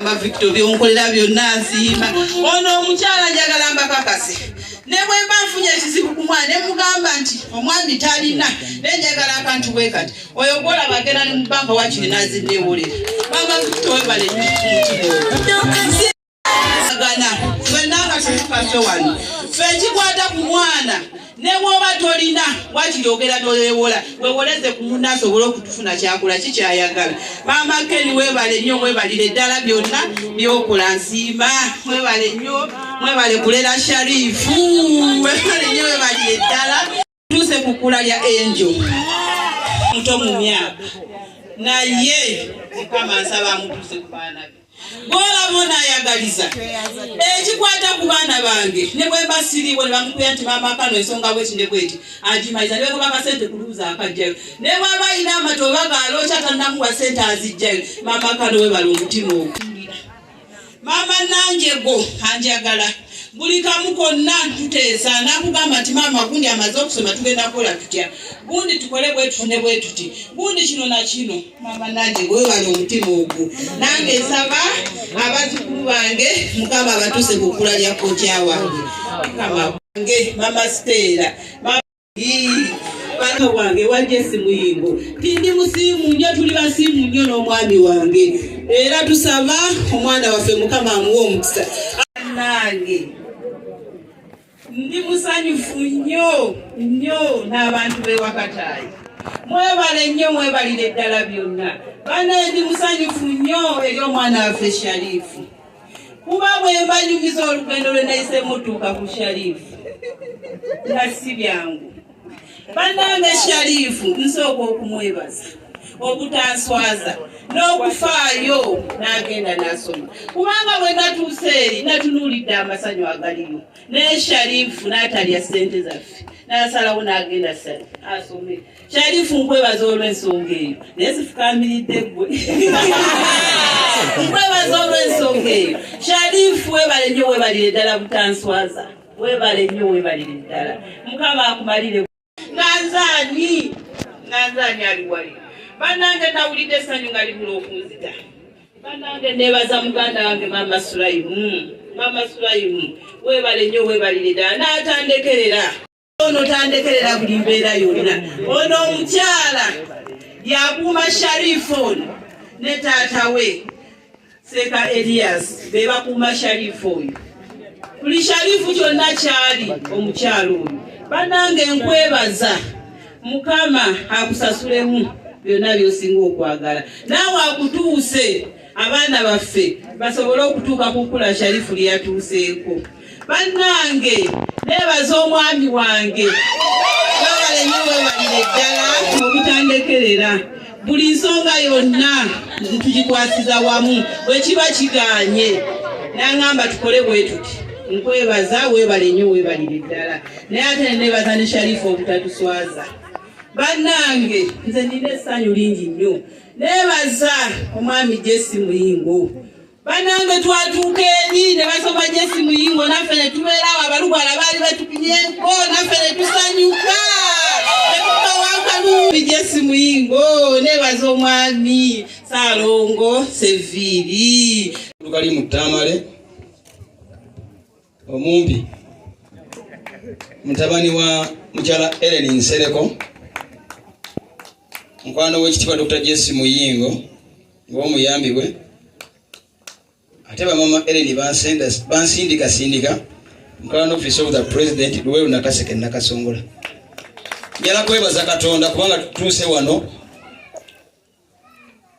Mama Victor byonkolera byonna nsiima. Ono omukyala njagala mbakakase. Ne bwe mba nfunye ekizibu ku mwana ne mugamba nti omwami talina naye njagala akantu bwe kati. Oyo gw'olaba agenda ne mu bbanka wakiri n'azinneewolera. Maama Victor webale nnyo omutima ogwo. Gana ffenna akatuli kaffe wano. Ffe ekikwata ku mwana ne bw'oba tolina wakiri ogera noyewola wewoleze ku munno asobole okutufuna kyakola kikyayagala. Maama Ken webale nnyo, webalire ddala byonna byokola, nsiima. Mwebale nnyo, mwebale kulera Sharifu, webale nnyo, webalire ddala. Tuuse ku kkula lya Angel muto mu myaka, naye Mukama nsaba amutuuse ku baana be. Gwolaba onaayagaliza ekikwata ku baana bange, ne bwe mba siriiwo ne bamukubira nti maama kano ensonga bweti ne bweti, agimaliza. Ne bwegoba akasente ku luuza akajjayo, ne bw'aba alina amata oba gaalokya tannamuwa sente azijjayo. Maama kano webala omutima ogwo. Maama Nanjego anjagala buli kamu konna, tuteesa nakugamba nti maama gundi amaze okusoma, tugenda kukola tutya, gundi tukole bwe tuti ne bwe tuti, gundi kino na kino. Maama Nanjego webala omutima ogwo. Nange nsaba abazzukulu bange Mukama abatuuse ku kkula lya kojja wange. Mukama wange Mama Stella, bana wange wajja Muyingo, tindi musiimu nnyo, tuli basiimu nnyo n'omwami wange, era tusaba omwana waffe Mukama amuwe omukisa. Nange ndi musanyufu nnyo nnyo n'abantu b'ewakataayi, mwebale nnyo, mwebalire ddala byonna. Bana, ndi musanyufu nnyo eri omwana waffe Sharifu, kuba bwe mbanyumiza olugendo lwe nayiseemu otuuka ku Sharifu nga si byangu. Bannange, Sharifu nsooka okumwebaza obutanswaza n'okufaayo n'agenda n'asoma, kubanga bwe natuuse eri natunuulidde amasanyu agaliyo, naye Sharifu n'atalya ssente zaffe n'asalawo n'agenda asome. Sharifu, nkwebaza olw'ensonga eyo, naye sifukamiridde ggwe, nkwebaza olw'ensonga eyo. Sharifu, webale nnyo, webalire ddala butanswaza, webale nnyo, webalire ddala. Mukama akumalire. Nganzaani, nganzaani ali wali? Bannange, nawulidde essanyu nga libula okunzita. Bannange, nebaza muganda wange Mama Sulayimu. Mama Sulayimu, webale nnyo, webalire ddala n'atandekerera. Ono tandekerera buli mbeera yonna. Ono omukyala yakuuma Sharifu ono ne taata we Seeka Elias, be bakuuma Sharifu oyo. Buli Sharifu kyonna kyali omukyala oyo. Bannange, nkwebaza, Mukama akusasulemu byonna by'osinga okwagala, naawe akutuuse abaana baffe basobole okutuuka ku kkula Sharifu lye yatuuseeko. Bannange, neebaza omwami wange, webale nnyo, webalire ddala obutandekerera. Buli nsonga yonna tugikwasiza wamu, bwe kiba kiganye n'aŋŋamba tukole bwe tuti. Nkwebaza, weebale nnyo, weebalire ddala. Naye ate neneebaza ne Sharifu obutatuswaza. Bannange, nze nina essanyu lingi nnyo. Neebaza omwami Jesi Muyingo. Bannange, twatuuka eri ne basoma Jesi Muyingo, naffe ne tubeerawo, abalugwala baali batukunyeko, naffe ne tusanyuka netukawankalubi Jesi Muyingo. Neebaza omwami Saalongo Seviiri. Lukali mu Tamale omumpi, mutabani wa mukyala Ellen Nsereko, mukwano w'ekitiibwa Dr. Jesse Muyingo ng'omuyambi we, ate bamama Ellen bansindikasindika mukalana Office of the President, Luweero, Nakaseke, Nakasongola. Njala kwebaza Katonda kubanga tutuuse wano.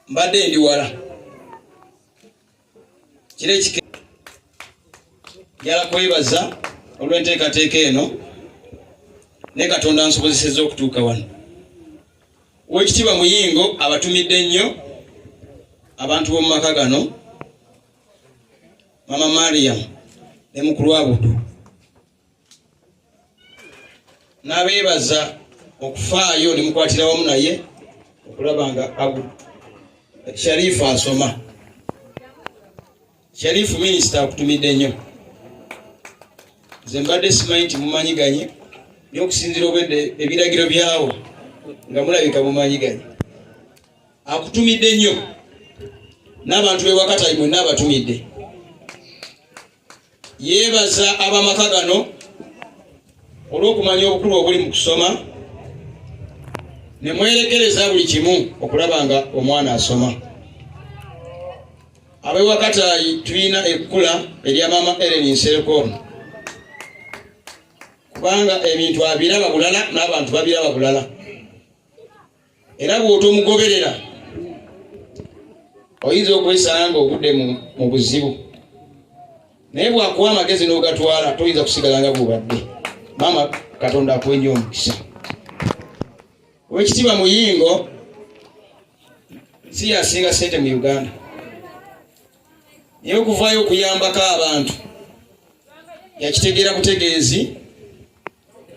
Mbadde ndi wala kiro ekike. Njala kwebaza olw'enteekateeka eno, ne Katonda nsobozesezza okutuuka wano. Owekitiibwa Muyingo abatumidde nnyo abantu b'omu maka gano, Mama Mariam ne mukulu Abudu, n'abeebaza okufaayo ne mukwatira wamu naye okulaba nga Abu Sharifu asoma. Sharifu, minisita akutumidde nnyo. Nze mbadde simanyi nti mumanyiganye, naye okusinziira obwedde ebiragiro byawo nga mulabika mumanyiganye. Akutumidde nnyo. N'abantu b'ewakatayi mwenna abatumidde. Yeebaza ab'amaka gano olw'okumanya obukulu obuli mu kusoma ne mwerekereza buli kimu okulaba nga omwana asoma. Ab'ewakataayi tulina ekkula erya maama Ellen Nsereko ono, kubanga ebintu abiraba bulala n'abantu babiraba bulala, era bw'otomugoberera oyinza okwesanga ng'ogudde mu buzibu, naye bw'akuwa amagezi n'ogatwala toyinza kusigala nga bw'obadde. Maama, Katonda akuwe nnyo omukisa. Owekitiibwa Muyingo si yasinga ssente mu Uganda, naye okuvaayo okuyambako abantu yakitegeera butegeezi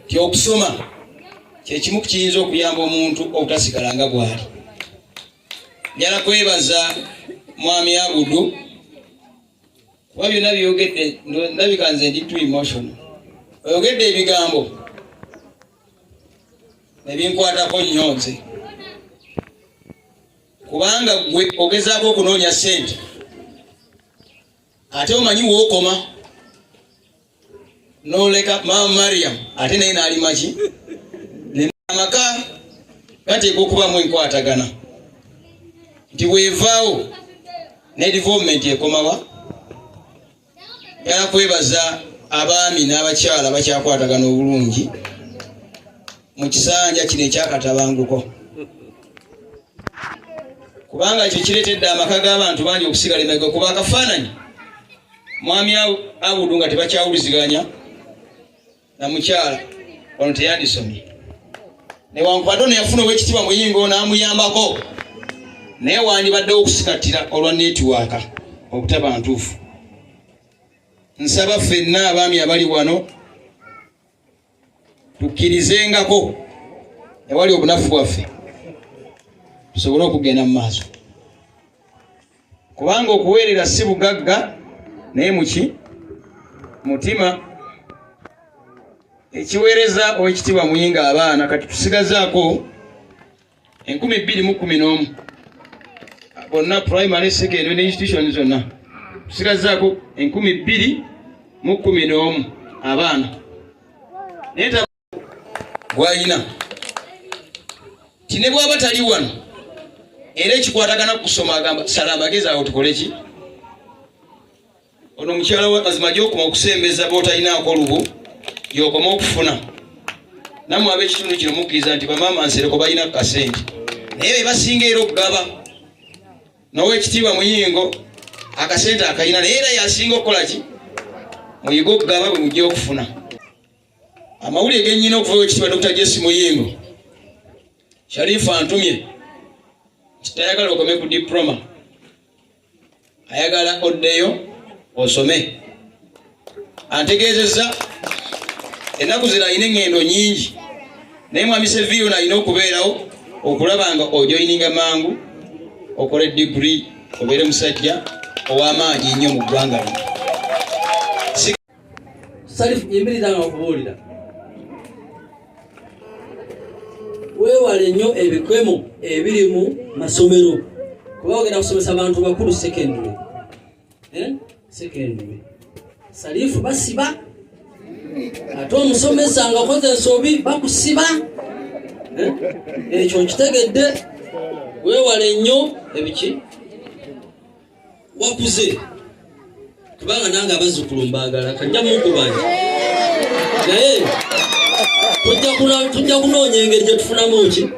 nti okusoma kyekimu ku kiyinza okuyamba omuntu obutasigala nga bw'ali. Njala kwebaza Mwami Abudu kuba byonna byogedde, ndabika nze ndi too emotional. Oyogedde ebigambo nebinkwatako nnyo nze, kubanga gwe ogezaako okunoonya ssente ate omanyi wookoma noleka maama Mariam ate naye n'alima ki. Amaka gateekwa okubamu enkwatagana nti bwevaawo ne development ekomawa. Njala kwebaza abaami n'abakyala bakyakwatagana obulungi mu kisanja kino ekyakatabanguko, kubanga ekyo kireetedde amaka g'abantu bangi okusigala emabega, kuba akafaananyi Mwami Abudu nga tebakyawuliziganya na mukyala ono teyandisomye, newankubadde ono yafuna owekitiibwa Muyingo n'amuyambako, naye wandibaddewo okusikattira olwa netiwaaka obutaba ntuufu. Nsaba ffenna abaami abali wano tukkirizengako ewali obunafu bwaffe tusobole okugenda mu maaso, kubanga okuweerera si bugagga, naye muki mutima ekiweereza. Owekitiibwa Muyinga, abaana kati tusigazaako 2011 bonna, primary, secondary ne institution zonna, tusigazaako 2011 abaana, naye gwalina ti ne bwaba tali wano era ekikwatagana ku kusoma agamba sala amagezi awo tukole ki. Ono omukyala wa mazima, gyokoma okusembeza botalinaako olubu, gyokoma okufuna. Nammwe ab'ekitundu kino mukkiriza nti bamaama Nsereko balina kasente, naye be basinga era okugaba. N'owekitiibwa Muyingo akasente akalina, naye era yasinga okukola ki. Muyige okugaba bwe mujja okufuna. Amawulire gennyina okuva owekitiibwa Dr. Jesse Muyingo, Sharifa antumye tayagala okome ku diploma, ayagala oddeyo osome. Antegeezezza ennaku zino alina eŋŋendo nyingi, naye mwami Seviyo alina okubeerawo okulaba nga ojoyininga mangu okole diguri, obeere musajja ow'amaanyi ennyo mu ggwanga lino. Salifu, yimirira nga okubuulira. Weewale nnyo ebikwemo ebiri mu masomero, kuba ogenda kusomesa abantu bakulu secondary, eh? Secondary, Salifu, basiba ate omusomesa nga okoze ensobi bakusiba, eh? Ekyo nkitegedde. Weewale nnyo ebiki. Wakuze, kubanga nange abazzukulu mbaagala, kajja mukubanja, naye tujja kunoonya engeri gye tufunamu ki.